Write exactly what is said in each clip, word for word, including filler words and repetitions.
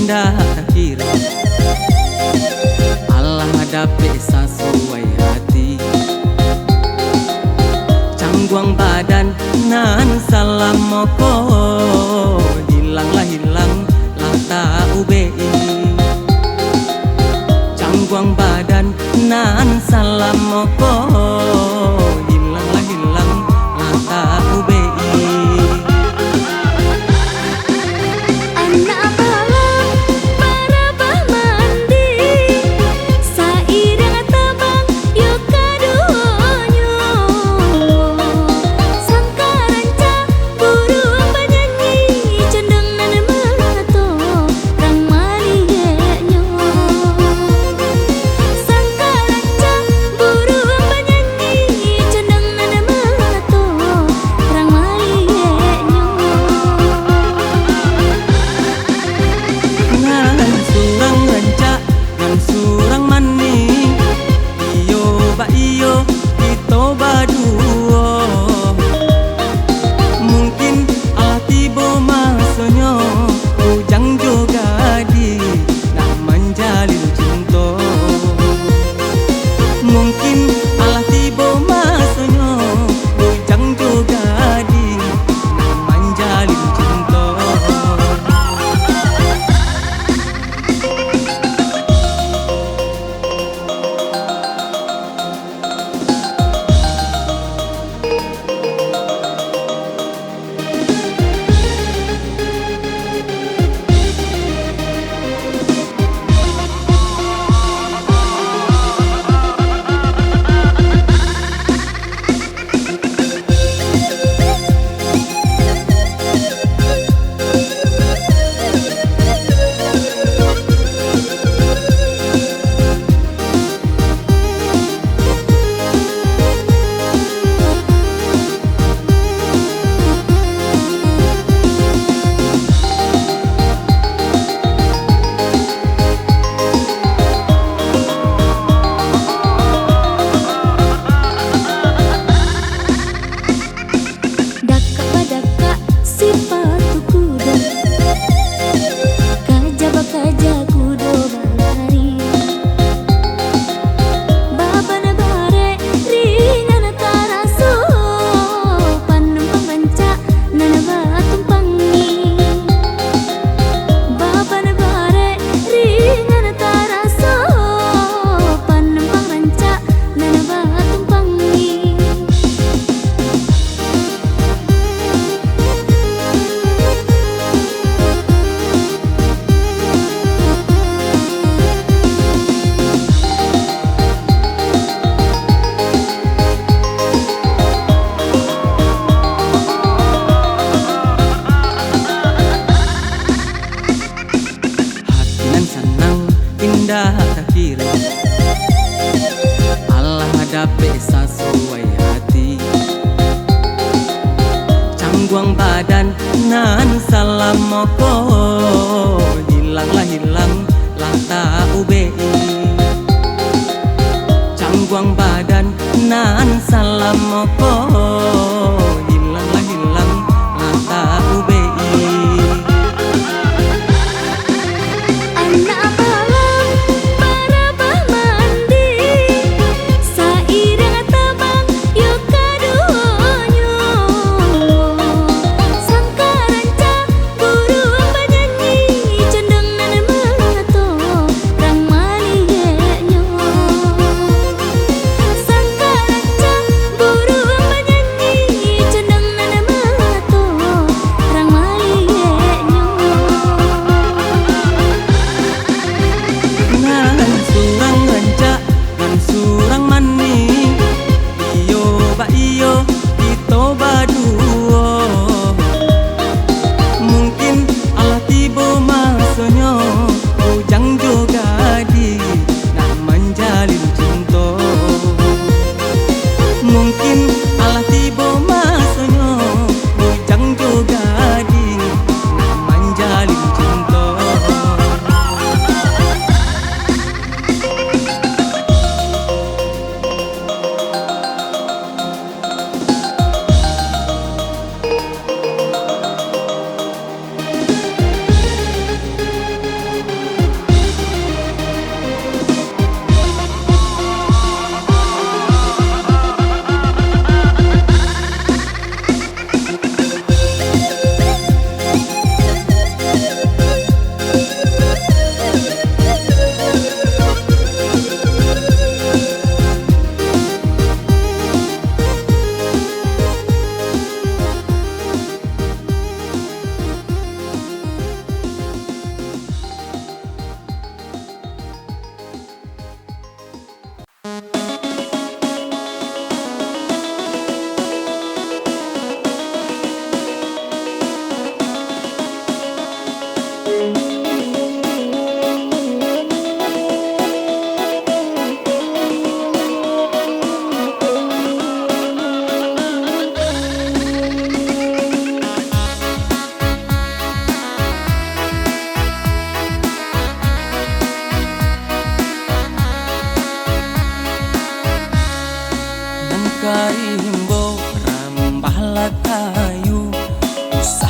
Indak takiro, alah dapek sasuai hati. Cangguang badan nan salamo ko, hilang lah hilang, lah taubek-i. Cangguang badan nan salamo ko, hilang lah hilang, lah taubek-i. Anak bala barabah mandi, sairiang tabang yo kaduonyo. Sangka rancak buruang banyanyi, condong nan malato rang malieknyo. Sangka rancak buruang banyanyi, condong nan malato rang malieknyo. Nan surang rancak, nan surang manih, iyo baiyo kito baduo. Mungkin alah tibo masonyo, bujang jo gadih nak manjalin cinto. Mungkin alah tibo masonyo, bujang jo gadih nak manjalin cinto. Dakak badakak sipatu kudo, kaja bakaja kudo balari. Baban barek ringan taraso, panumpang rancak nan batumpangi. Baban barek ringan taraso, panumpang rancak nan batumpangi. Hati nan sanang indak takiro, alah dapek sasuai hati. Cangguang badan nan salamo ko, hilang lah hilang, lah taubek-i. Cangguang badan nan salamo ko, hilang lah hilang, lah taubek-i. Anak bala barabah mandi, sairiang tabang yo kaduonyo. Sangka rancak buruang banyanyi, condong nan malato rang malieknyo. Sangka rancak buruang banyanyi,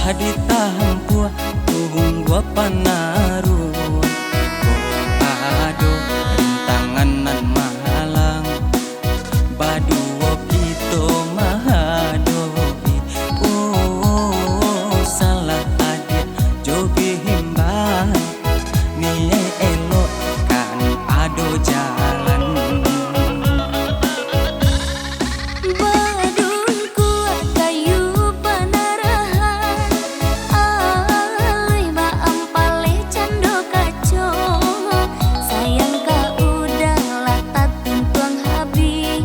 Ditampuah tunggu panaruah, kok ado rintangan nan mahalang, baduo kito mahadoi. Oh, salah adiak jo bihimbau, niaik elok kan ado jalan. Badungkuak kayu panarahan, aluih baampaleh cando kaco. Sayang ka udah lah tatuntuang habih,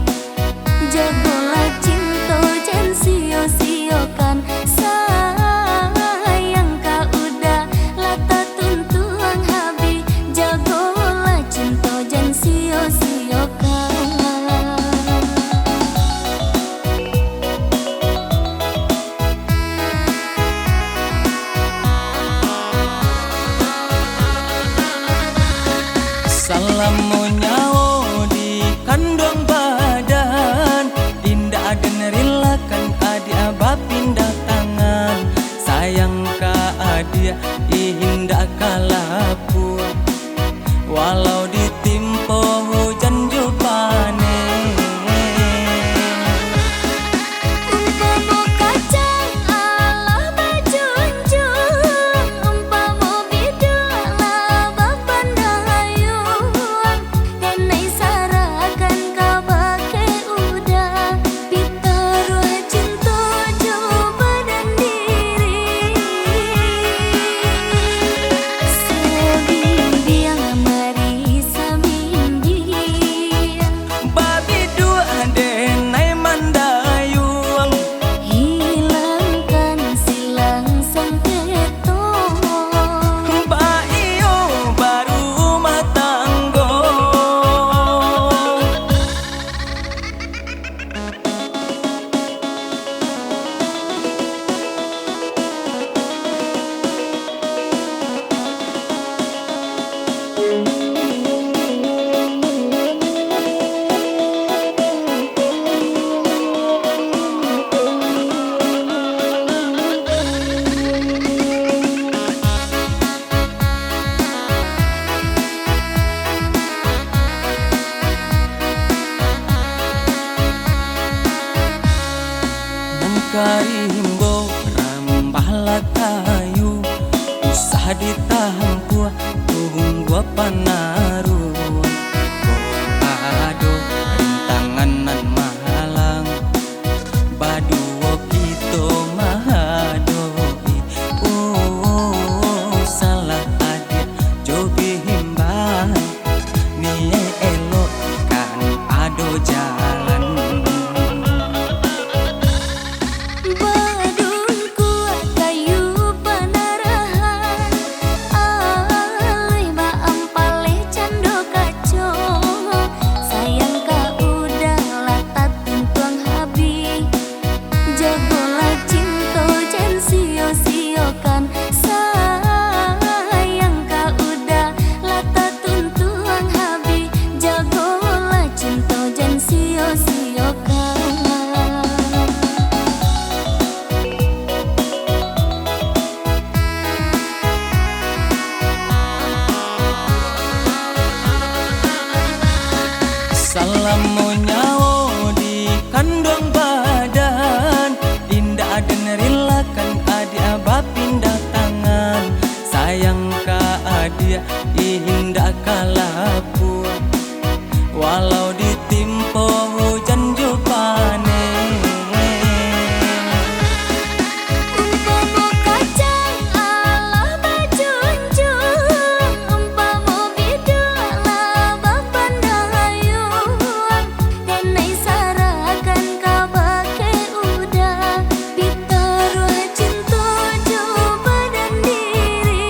jagolah cinto jan sio-siokan. Sayang ka udah lah tatuntuang habih, jagolah cinto jan sio-siokan. Salamo nyawo di kanduang badan, indak den rilakan adiak bapindah tangan. Sayang ka adiak, indak ka lapuah, walau ditimpo hujan jo paneh. Umpamo kacang alah bajunjuang, umpamo biduak lah bapandayuang, denai sarahkan kabake uda. Pitaruah cinto jo badan diri, sabimbiang mari sabimbiang. Babiduak denai mandayuang, hilangkan silang sangketo, baiyo barumah tanggo. Mangkari himbau rambahlah kayu, usah ditampuah tunggu panaruah. Kok ado rintangan nan mahalang, baduo kito mahadoi. Oh, salah adiak jo bihimbau, niaik elok kan ado jalan. Badungkuak kayu panarahan, aluih baampaleh cando kaco. Sayang ka udah lah tatuntuang habih, jagolah cinto jan sio-siokan. Sayang ka udah lah tatuntuang habih, jagolah cinto jan sio-siokan. Salamo nyawo di kanduang badan, indak den rilakan adiak bapindah tangan. Sayang ka adiak, indak ka lapuah, walau ditimpo hujan jo paneh. Umpamo kacang alah bajunjuang, umpamo biduak lah bapandayuang, denai sarahkan kabake uda, pitaruah cinto jo badan diri.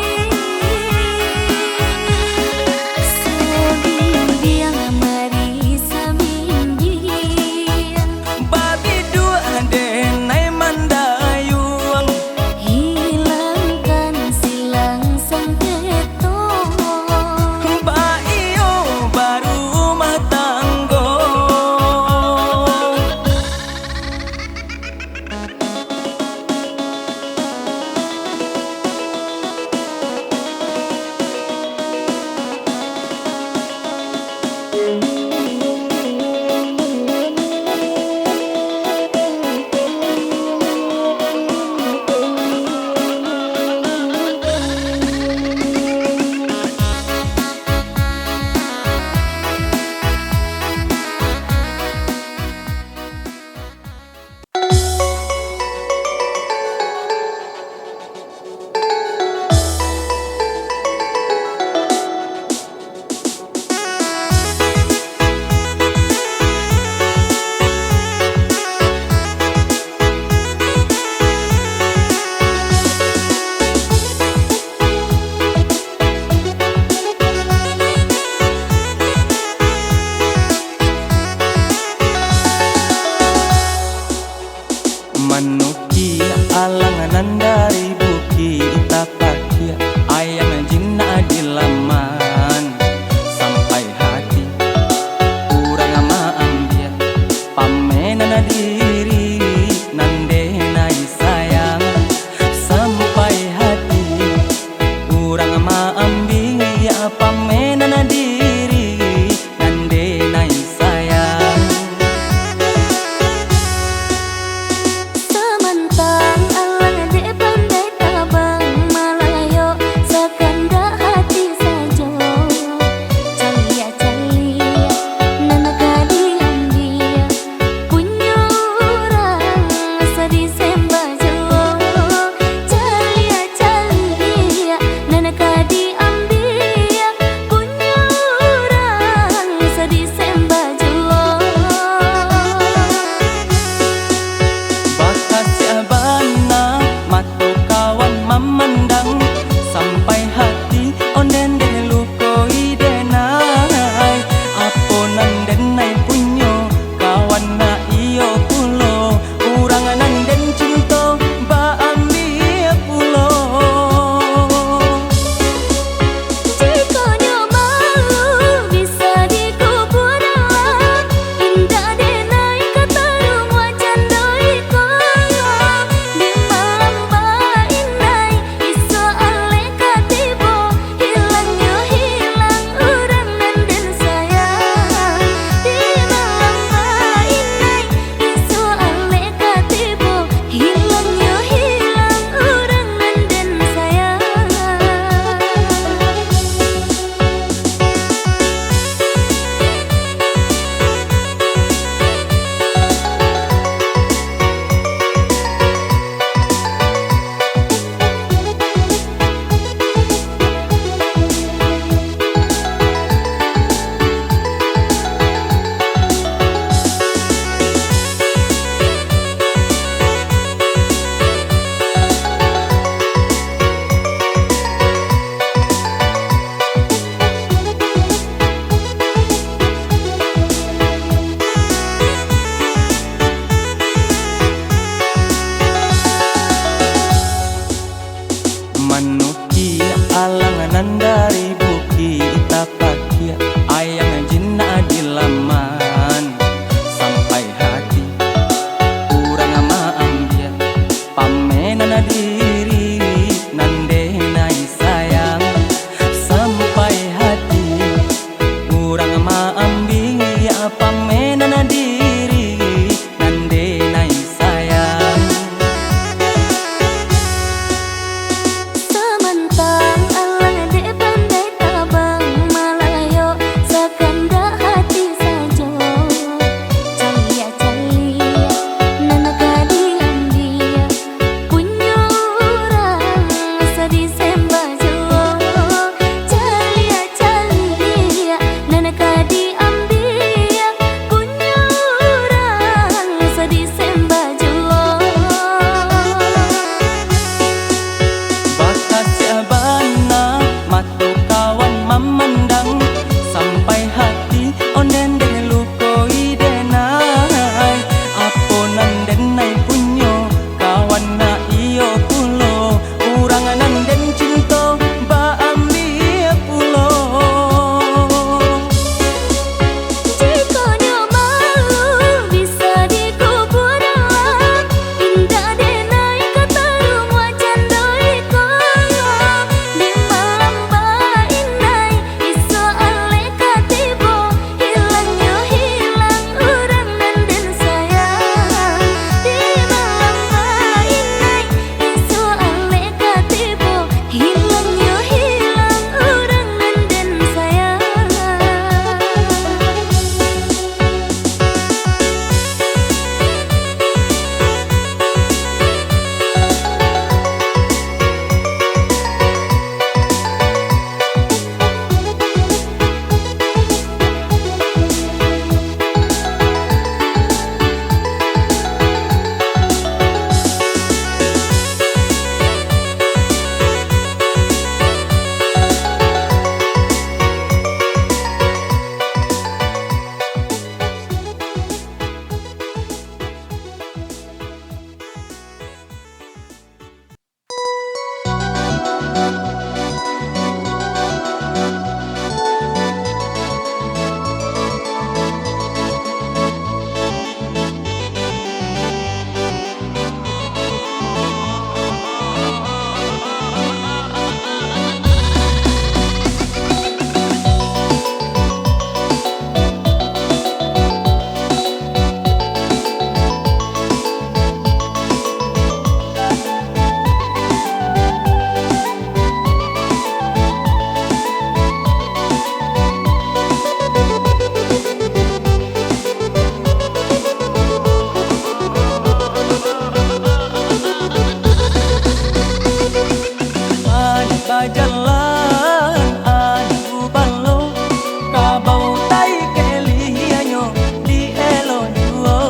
Nukiak alang nan dari bukik tapakiak, ayang jinak di laman sampai hati, urang maambiak pamenan diri nan denai sayang sampai hati, urang maambiak pamenan diri nan denai sayang. Samantang alang dek pandai tabang, malayok sakandak hati sajo. Caliak-caliak nan ka diambiak, punyo urang sadih sembah juo. Caliak-caliak nan ka diambiak, punyo urang sadih sembah juo. Bakasiak bana mato kawan mamandang, sampai hati onden den lukoi denai. Apo nan denai punyo, kawan nak iyo pulo, urang nan den cinto baambiak pulo. Jikok nyo malu bisa dikubua dalam, indak denai ka tarumuak cando iko. Di malam bainai, isuak alek ka tibo, hilangnyo hilang urang nan den sayang. Di malam bainai, isuak alek ka tibo, hilangnyo hilang urang nan den sayang. Anak bajalan, anak gubalo, kabau tai kelianyo di elon juo.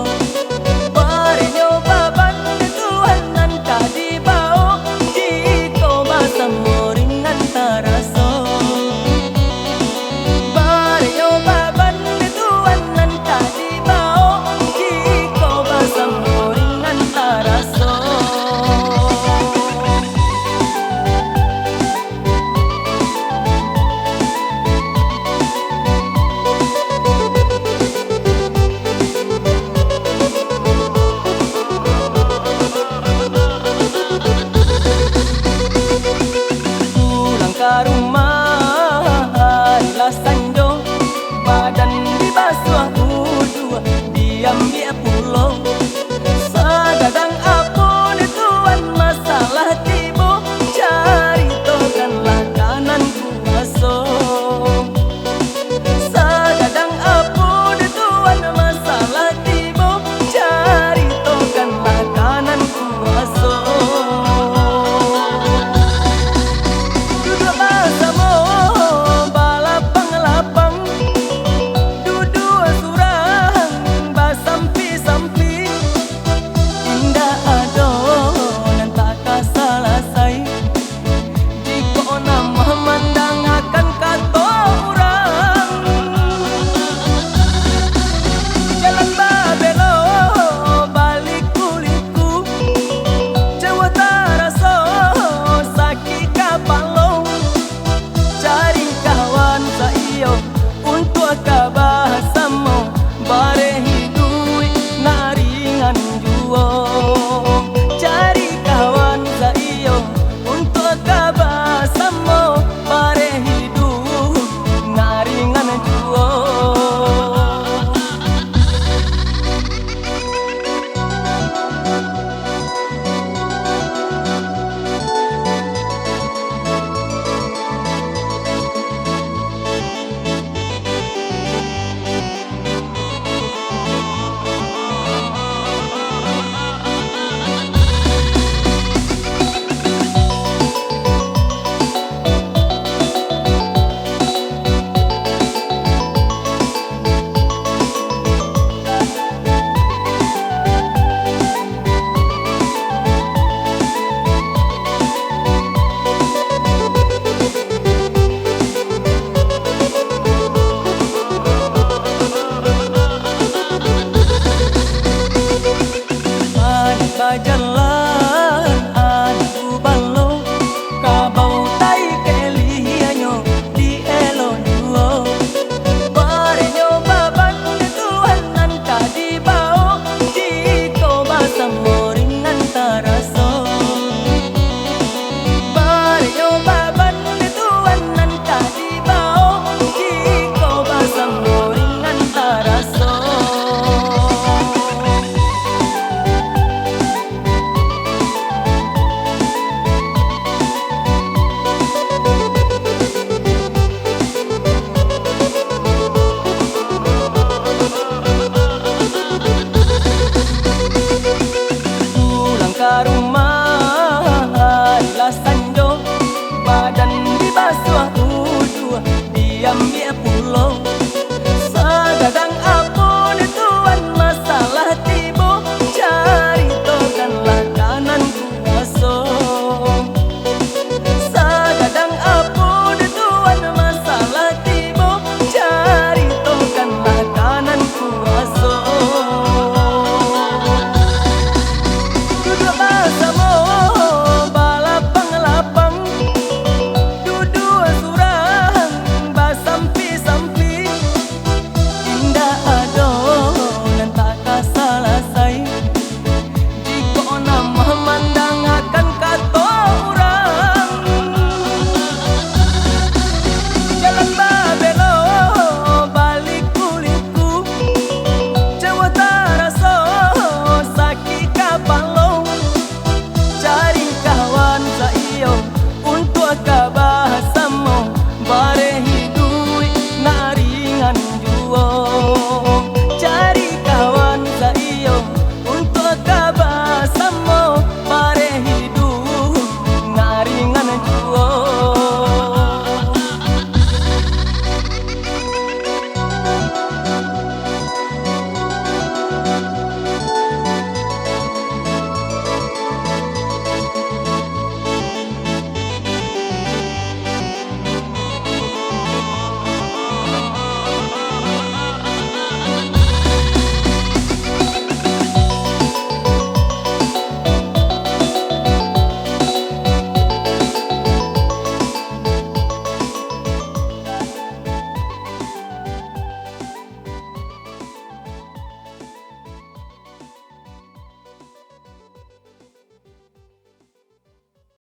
Barinyo baban tuan nan ka dibao, jiko basamo ringan taraso. Barinyo baban tuan nan ka dibao, jiko basamo ringan taraso. Pulang ka rumah.